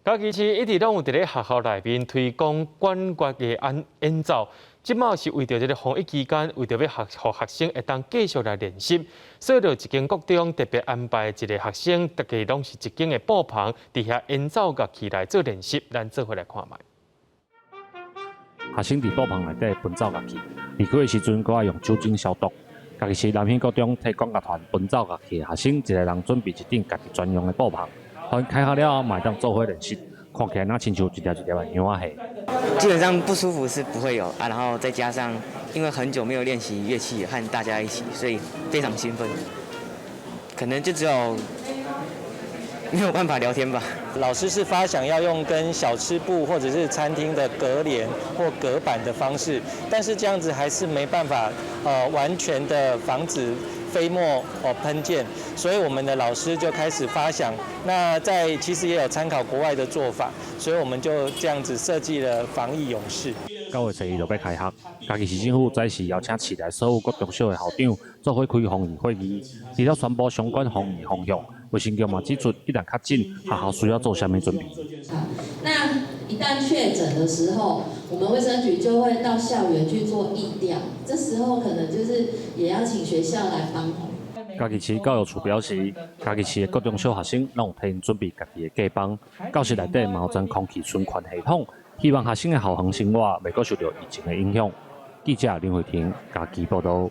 嘉義市一直攏有佇咧學校內面推廣管樂的演奏，這馬是為著這个防疫期間，為著欲予學生會當繼續來練習，所以就一間國中特別安排一个學生，逐家攏是一間的布棚，佇遐演奏樂器來做練習，咱做伙來看覓。學生佇布棚內底伴奏樂器，離開的時陣，閣愛用酒精消毒。嘉義市南興國中提管樂團伴奏樂器的學生，一个人準備一頂家己專用的布棚，予𪜶開學了後嘛會當做伙練習。看起來若親像一粒一粒的羊仔蟹。基本上不舒服是不會有啊，然後再加上因為很久沒有練習樂器和大家一起，所以非常興奮。可能就只有沒有辦法聊天吧。老師是發想要用跟小吃部或者是餐廳的隔簾或隔板的方式，但是這樣子還是沒辦法完全的防止飛沫哦噴濺，所以我們的老師就開始發想，那在其實也有參考國外的做法，所以我們就這樣子設計了防疫勇士。9月初一就欲開學，嘉義市政府早時邀請市內所有國中小的校長做伙開防疫會議，除了宣布相關防疫方向，衛生局嘛指出，一旦確診，學校需要做啥物準備。那一旦確診的時候，我們衛生局就會到校園去做疫調，這時候可能就是也要請學校來幫忙。嘉義市教育處表示，嘉義市的國中小學生攏有替𪜶準備家己的隔板，教室內底嘛有裝空氣循環系統，希望學生的校園生活袂閣受著疫情的影響。記者林慧婷嘉義報導。